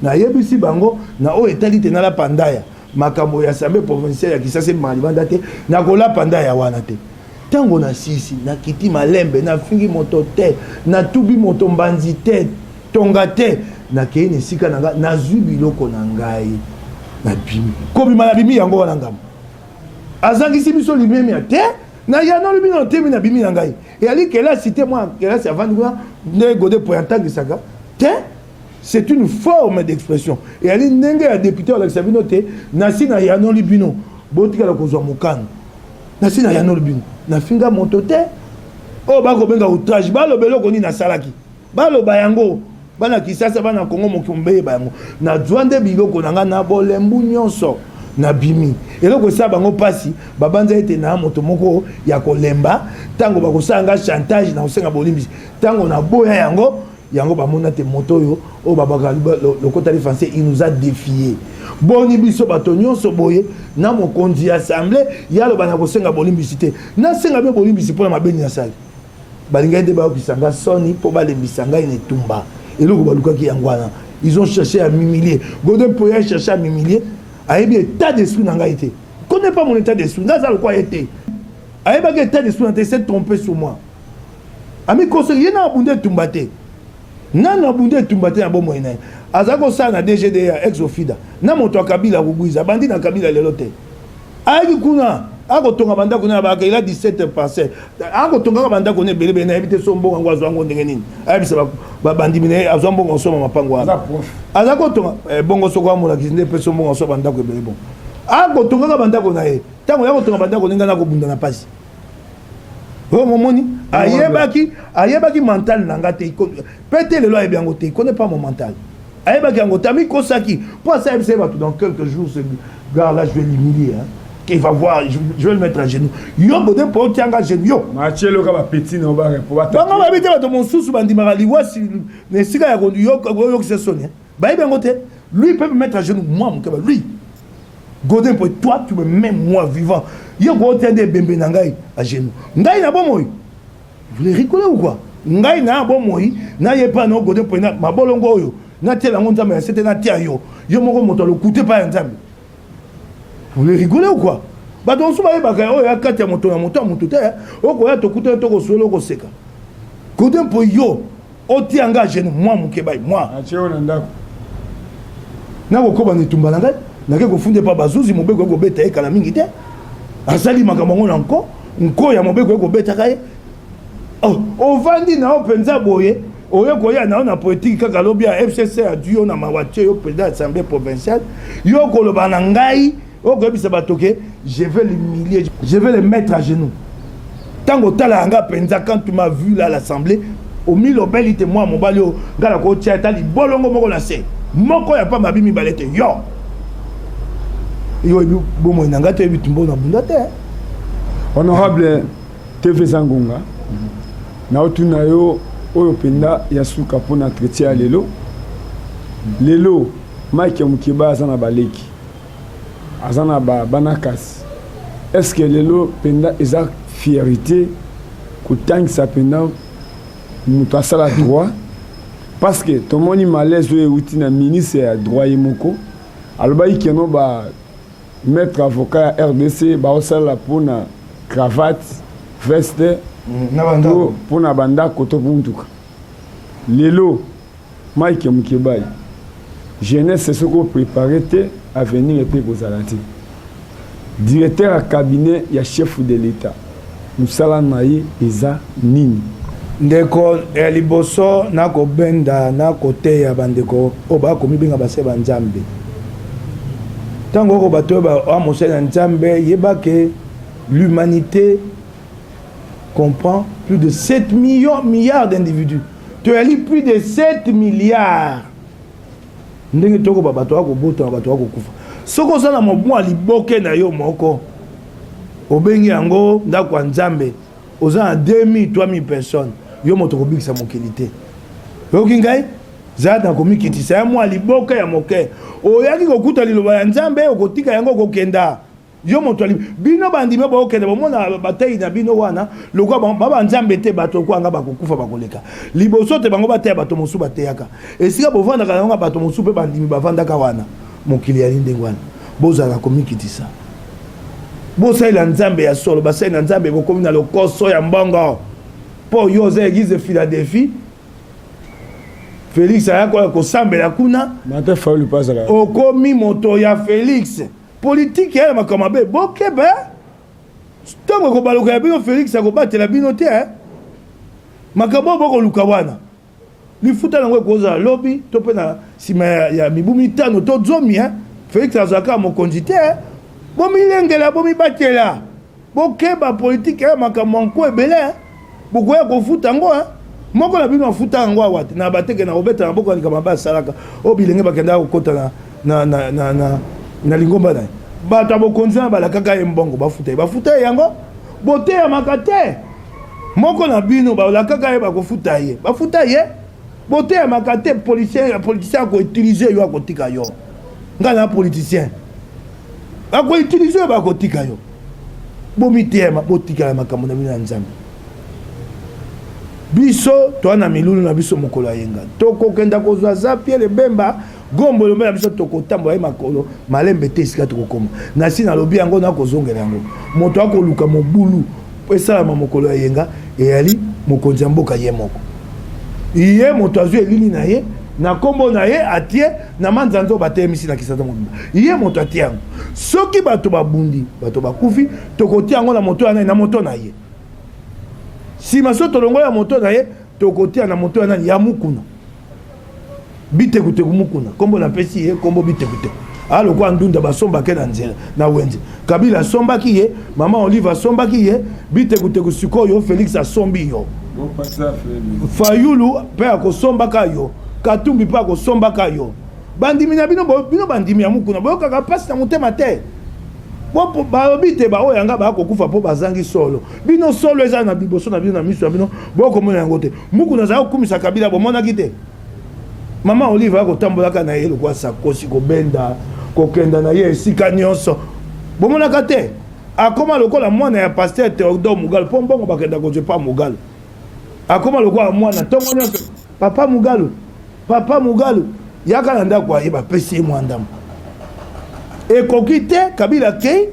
[SPEAKER 1] Nayebisi bango na oyo etali te nalapa ndaya, makambo ya assemblée provinciale ya Kisasa ebimaka libanda te, nakolapa ndaya wana te. Ntango nasisi, nakiti malembe, nafingi moto te, natubi moto mbanzi te, tonga te. Nakei na esika na ngai, nazwi biloko na ngai, nabimi. Kobima, nabimi yango wana, ngambo azangisi biso limemia te. Nayanoli bino temi, nabimi na ngai. Eyali kelasi te, mwa kelasi avandi kuna nde Gode Poy antangisaka te. C'est une forme d'expression, eyali ndenge ya député alakisa bino te nasi nayanoli bino, botikala kozwa mokano. Nasi nayanoli bino, nafinga moto te. Oyo bakobenga outrage, baloba eloko nini nasalaki, baloba yango. Bana Kisasa, bana Kongo mokili beyeba yango. Nazwa nde biloko na ngai na bolembu nyonso, nabimi. Eloko esala bango mpasi, babanza ete na moto moko ya kolemba. Ntango bakosala nga chantage na kosenga bolimbisi, ntango naboya yango, yango bamona te moto oyo oyo babaka lokota français, il nous a défié. Boni biso bato nyonso boye na mokonzi ya assemblée, ye aloba na kosenga bolimbisi te, nasenga mpe bolimbisi mpona mabeni nasali. Balingaki nde bayokisa nga soni mpo balembisa ngai na etumba. Eloko balukaki yango wana. Ils ont cherché à m'humilier. Godin Mpoy a cherché à m'humilier. Ayebi état d'esprit na ngai te, connaît pas mon état d'esprit. Ngai aza lokwa ye te, ayebaki état d'esprit na te, s'est trompé sur moi. Amikoseli ye na abunda etumba te, nano abunda etumba te na bomoi na ye. Aza kosala na DGD ya ex Ofida na moto ya Kabila kogwiza abandi na Kabila lelo te. Ayaki kuna, akotonga bandako na baka, il a 17 parcelle, akotongaka bandako na ebele ebele. Nayebi te so mbongo yango azwa yango ndenge nini. Ayebisa bandimi na ye, azwa mbongo osomba mapango wana, aza kotonga bongo. Soko amolakisi nde epe so mbongo osomba bandako ebele. Bongo akotongaka bandako na ye. Ntango ya kotonga bandako, ndenge nakobunda na pasi oyo momoni, ayebaki mental na nga te mpe te. Lelo ayebi yango te, il connaît pas mon mental. Ayebaki yango te, amikosaki mpo asa ayebisa ye bato: dans quelques jours, ce gars là je vais l'humilier, hein, qu'il va voir, je vais le mettre à genoux. Yo bode mpo otianga genou yo.
[SPEAKER 2] Matielo bapeti na
[SPEAKER 1] bango bayebi te. Bato mosusu bandimaka liwa na esika ya koyokisa soni, bayebi yango te. Lui peut me mettre à genoux, moi, Mukeba, lui. Godin Mpoy, toi, tu me mets moi vivant. Yo kotia nde ebembe na ngai à genoux. Ngai na bomoi. Vous voulez rigoler ou quoi? Ngai na bomoi, na ye pa no Godin Mpoy na mabolongo oyo. Natiela yango Nzambe ya sete natia yo. Yo moko moto alokute pa ya Nzambe. Vous voulez rigoler ou quoi? Bato mosusu bayebaka oyo ya kati ya moto na moto ya moto te. Okoya tokutana tokosolola okoseka. Godin Mpoy yo otia nga à genoux, moi Mukebayi, moi.
[SPEAKER 2] Atie yo na ndako.
[SPEAKER 1] Nakokoba na etumba na ngai, nake kofunda epa bazuzi, mobeko ekobeta ye kala mingi te. Asali makambo yango na nko, nko ya mobeko ekobetaka ye. Oh, ovandi na yo mpenza boye, oye koya na yo na politiki kaka lobi ya FCC adui yo na mawa tie yo président ya assemblée provinciale, yo koloba na ngai, okoyebisa bato ke je vais l'humilier, je vais le mettre à genoux. Ntango otalaka nga mpenza, quand tu m'as vu là à l'assemblée, omilobeli te mwa mobali oyo nga nakotia ata libolongo moko na se moko ya pamba abi mibale te. Yo yo oyebi bomoi na ngai te, oyebi tumbo na bunda te.
[SPEAKER 2] Honorable TV Zangonga, naotuna yo oyo mpenza ya suka mpona entretien ya lelo. Lelo Mike Mukeba aza na baleki, aza na bana kasi est-ce que lelo mpenza eza fierté kotangisa mpenza moto asala droit? Parce que tomoni malaise oyo euti na ministre ya droit ye moko alobaki keno ba maître avocat ya RDC baosalela mpona cravate, veste
[SPEAKER 1] na
[SPEAKER 2] to mpona bandako to mpo lelo Mike Mukebayi, jeunesse soki oprépare te, avenir mpe ekozala te. Directeur ya cabinet ya chef de l'État, mosala na ye eza nini?
[SPEAKER 1] Ndeko ya liboso, nakobenda nakoteya bandeko oyo bakomibenga base ba Nzambe. Ntango oko bato oyo bamosali na Nzambe, yeba ke l'humanité comprend plus de 7 millions milliards d'individus. Toyali plus de 7 milliards. Ndenge tokoba, bato bakobotama, bato bakokufa. Soki oza na mwa liboke na yo moko, obengi yango ndako ya Nzambe, oza na 2000, 3000 personnes, yo moto okobikisa mokili te. Oyoki ngai? Zala na komikitisa ya mwa liboke ya moke. Oyaki kokuta liloba ya Nzambe, okotika yango, okokenda. Yo moto ali bino bandimi bakokende, bomona batei na bino wana lokola ba banzambe te. Bato okwanga bakokufa, bakoleka liboso te. Bango bateya, bato mosusu bateyaka esika bovandaka yango, bato mosusu mpe bandimi bavandaka wana. Mokili yali ndenge wana. Bozala komikitisa, bosalela Nzambe ya solo. Basali na Nzambe, bokomi na lokoso ya mbongo mpo yo oza église Philadelphie. Félix ayaka kosambela kuna.
[SPEAKER 2] Martin Fayulu mpe azala.
[SPEAKER 1] Okomi moto ya Félix. Politike ya makambo mabe, bokeba. Ntango ekobaluka ya bino, Félix akobatela bino te. Makambo oyo bokoluka wana, lifuta yango ekozala lobi to mpe na nsima ya mibu 5 to 10. Félix azalaka mokonzi te. Bomilengela, bomibatela, bokeba. Politike ya makambo yanko ebele, bokoya kofuta yango. Moko na bino afuta yango awa te na bateke na kobeta na boko ya likambo mabe asalaka oyo bilenge bakendaka kokota na lingomba na ye. Bato ya bokonzi wana balakaka ye mbongo, bafuta ye, bafuta ye yango. Boteyamaka te. Moko na bino balakaka ye bakofuta ye, bafuta ye. Boteyamaka te. Politicien akoutiliser yo, akotika yo. Ngai na politicien akoutiliser yo, bakotika yo. Bomiteyama, botikala makambo na bino ya Nzambe. Biso toa na milulu na biso. Mokolo ya yenga tokokenda kozwa za Pierre Bemba Gombo, elombe na biso. Tokotambola ye makolo malembe te esika tokokoma. Nasi nalobi yango, nakozongela yango. Moto akoluka mobulu esalama mokolo ya yenga eyali mokonzi ya mboka ye moko. Ye moto azwi elili na ye na nkombo na ye, atie na manzanza oyo batelemisi na Kisasa mobimba. Ye moto atie yango. Soki bato babundi, bato bakufi, tokotia yango na moto ya nani? Na moto na ye. Nsima so tolongola ya moto na ye, tokotia na moto ya nani? Ya Mukuna Bitekuteku. Mukuna, nkombo napesi ye nkombo Bitekuteku, alokwa ndunda basombake na nzela na wenze. Kabila asombaki ye, mama Olive asombaki ye, Bitekuteku. Sikoyo Félix asombi yo, Fayulu mpe akosombaka yo, Katumbi mpe akosombaka yo. Bandimi na bino, bino bandimi ya Mukuna, boyokaka mpasi na motema te. Balobi te baoyo yanga bakokufa mpo bazangi solo. Bino solo eza na liboso na bino, na miso ya bino, bokomona yango te. Mukuna azala kokumisa Kabila, bomonaki te. Mama Olive akotambolaka na ye lokola sakosi, kobenda kokenda na ye esika nyonso, bomonaka te. Akoma lokola mwana ya pasteur Théodore Mugalu, mpo mbongo bakenda kozwa epa Mugalu. Akoma lokola mwana ntongo nyonso, papa Mugalu, papa Mugalu, yaka na ndako aye, bapesi ye mwa ndambo. Ekoki te. Kabila kei,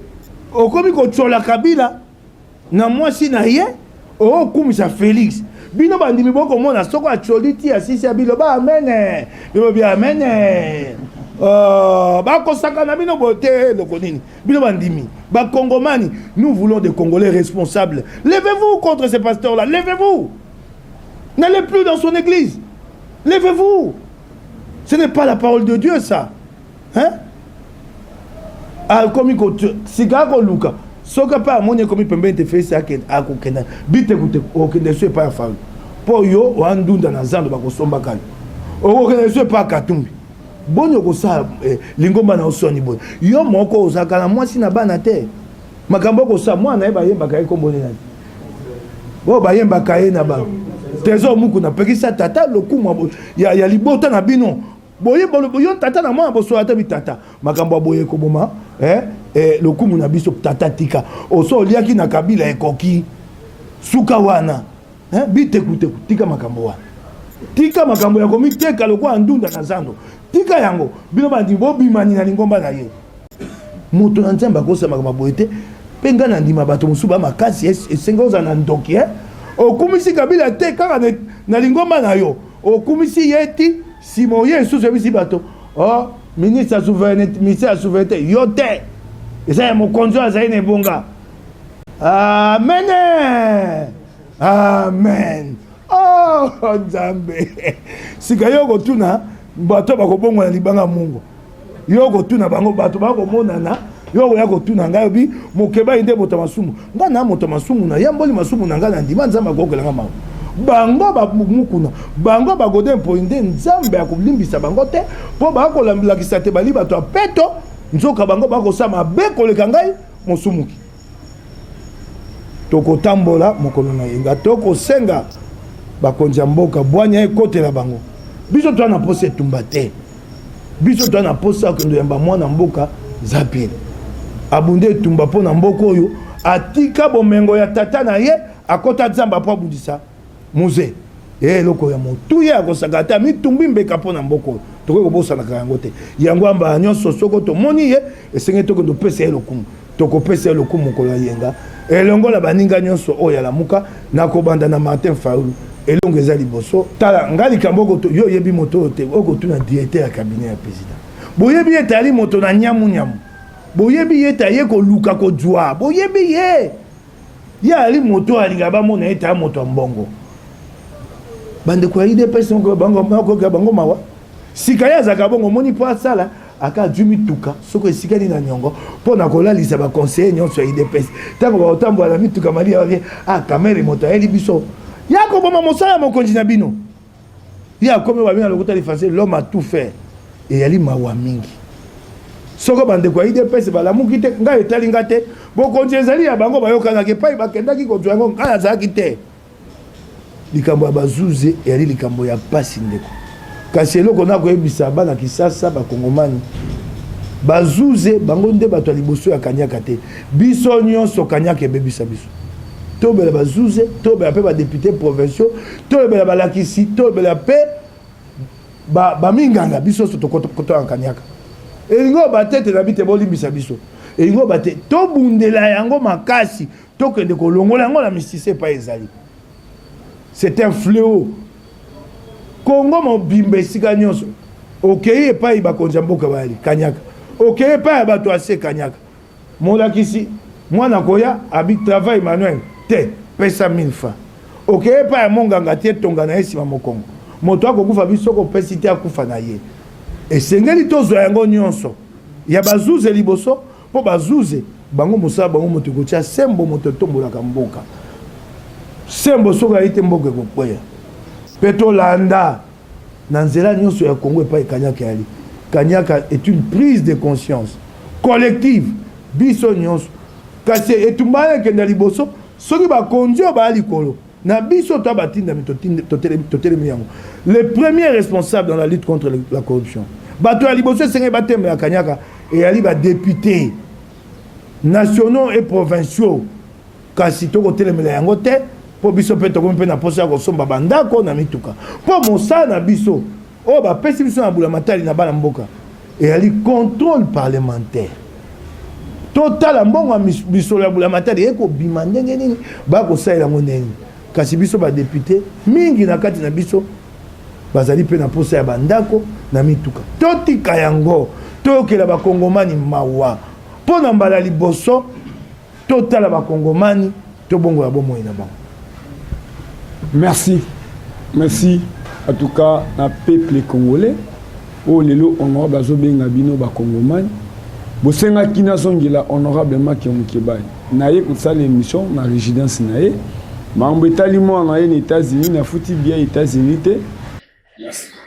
[SPEAKER 1] okomi kotyola Kabila na mwasi na ye, okumisa Félix. Bino bandimi bokomona soko atyoli ti asisi ya biloba amene, bilobi amene. Bakosaka na bino boye te. Eloko nini bino bandimi bakongomani? Nous voulons des Congolais responsables. Levez-vous contre ces pasteurs là levez-vous, n'allez plus dans son église, levez-vous. Ce n'est pas la parole de Dieu, ça, hein? Akomi sika akoluka soki mpe amoni ekomi pembeni te, Félix akokenda bitekuteku, okende so epai ya Fayulu, mpo yo wandunda na zando bakosombaka yo, okokende so epai ya Katumbi. Boni okosala lingomba na osoni boye? Yo moko ozalaka na mwasi na bana te. Makambo okosala mwana ye, bayembaka ye nkombo nini? Oyo bayembaka ye na ba Trésor Mukuna, pekisa tata lokumu ya libota na bino. Boye yo tata na mwana bosola te. Bitata makambo ya boye ekoboma lokumu na biso. Tata, tika oso oliaki na Kabila, ekoki suka wana, eh, bitekuteku. Tika makambo wana, tika makambo ya komiteka lokola ndunda na zando, tika yango. Bino bandimi bobimani na lingomba na ye. Moto na Nzambe akosala makambo boye te. Mpe ngai na ndima bato mosusu bamakasi, esengi ozala na ndoki, eh? Okumisi Kabila te kaka na lingomba na yo, okumisi ye ti nsima oye lisusu oyebisi bato: "Oh, ministre ya souveraineté, ministère ya souveraineté, yo te, eza ya mokonzi oyo azali na ebonga." Amen, amen. Oh Nzambe! Sika yo kotuna bato bakobongwana libanga mungu, yo kotuna bango, bato bakomonana. Yo koya kotuna ngai, obi mokebai nde moto ya masumu. Ngai na moto ya masumu, na yamboli masumu na ngai, na ndima Nzambe akokelanga mawa. Bango bamukuna, bango bagode mpoi nde Nzambe akolimbisa bango te, mpo bakolakisa te bali bato ya peto, nzoka bango bakosala mabe koleka ngai mosumuki. Tokotambola mokolo na yenga, tokosenga bakonzi ya mboka bwanya ekotela bango. Biso toza na posa etumba te. Biso toza na posa akende yamba mwana mboka Zapile, abunda etumba mpo na mboka oyo. Atika bomengo ya tata na ye, akɔta nzambe mpo abundisa Mzee. Eloko ya motuya ya kosaka te, amitumbi mbeka mpo na mboka oyo. Tokoki kobosanaka yango te. Yango ambala nyonso soko tomoni ye, esengeli tokende opesa ye lokumu. Tokopesa ye lokumu mokolo ya yenga elongo na baninga nyonso oyo alamuka na kobanda na Martin Fayulu. Elongo eza liboso. Tala ngai, likambo yo oyebi moto oyo te, okotuna directeur ya cabinet ya président. Boyebi ete ali moto na nyamunyamu, boyebi ye ete aye koluka kozwa, boyebi ye, ye ali moto oyo alingaka bamona ete aya moto ya mbongo. Bandeko ya UDPS bango bango mawa. Sika ye azalaka bongo, omoni, mpo asala aka azwi mituka soki esika nini na niongo mpo na kolalisa baconseiller nyonso ya UDPS. Ntango bakotambola na mituka malia babe, ah, Kamerhe moto ayeli biso ya koboma mosala ya mokonzi na bino. Ye akomi babi na lokota lifanse l'homme a tout fait. Eyali mawa mingi soko bandeko ya UDPS balamuki te. Ngai etali nga te, bokonzi ezali ya bango, bayokanaki epai bakendaki kozwa yango, ngai azalaki te. Likambo ya bazuze eyali likambo ya pasi, ndeko. Kasi eloko na koyebisa bana Kisasa, bakongomani, bazuze bango nde bato ya liboso ya kanyaka te. Biso nyonso kanyaka ebebisa biso. Tobela bazuze, tobela mpe badéputé provinciaux, tolobela balakisi, tolobela mpe baminganga. Biso nyonso tokotaka kanyaka. Elingi oyo batete na bi te, bolimbisa biso. Elingi oyo bate tobundela yango makasi, tokende kolongola yango na misise epai ezali. C'est un fléau. Kongo mobimba, esika nyonso okei, epai bakonzi ya mboka bayali, kanyaka. Okei epai ya bato ase, kanyaka. Molakisi mwana koya abi travail manuel te, pesa 1000 francs. Okei epai ya monganga te, tonga na ye nsima mokongo. Moto akokufa, biso soko opesi te, akufa na ye. Esengeli tozwa yango nyonso ya bazuze liboso, mpo bazuze bango mosala bango moto ekotia sembo, moto etombolaka mboka sembo. Soki ayi te, mboka ekokweya. Mpe tolanda na nzela nyonso ya Kongo epai kanyaka yali. Kanyaka est une prise de conscience collective, biso nyonso. Kasi etumba wana ekenda liboso soki bakonzi oyo baya likolo. Na biso to batindami, totelemi yango. Le premier responsable dans la lutte contre la corruption, bato ya liboso esengeli batemela kanyaka, eyali badéputés nationaux et provinciaux. Kasi tokotelemela yango te, mpo biso mpe tokomi mpe na posa ya kosomba bandako na mituka, mpo mosala na biso oyo bapesi biso na bula matali na bana mboka eyali contrôle parlementaire. Totala mbongo ya misolo ya bula matali ekobima ndenge nini, bakosalela yango ndenge nini. Kasi biso badéputés mingi na kati na biso bazali mpe na posa ya bandako na mituka. Totika yango, toyokela bakongomani mawa. Mpo na mbala liboso totala bakongomani, tobongola bomoi na bango.
[SPEAKER 2] Merci, merci en tout cas na peuple congolais oyo lelo honorable azobenga bino bakongomani. Bosengaki nazongela honorable Mike Mukebayi, naye kosala émission na résidence na ye. Makambo etali mwana na ye na États-Unis, nafuti bien États-Unis te. Merci.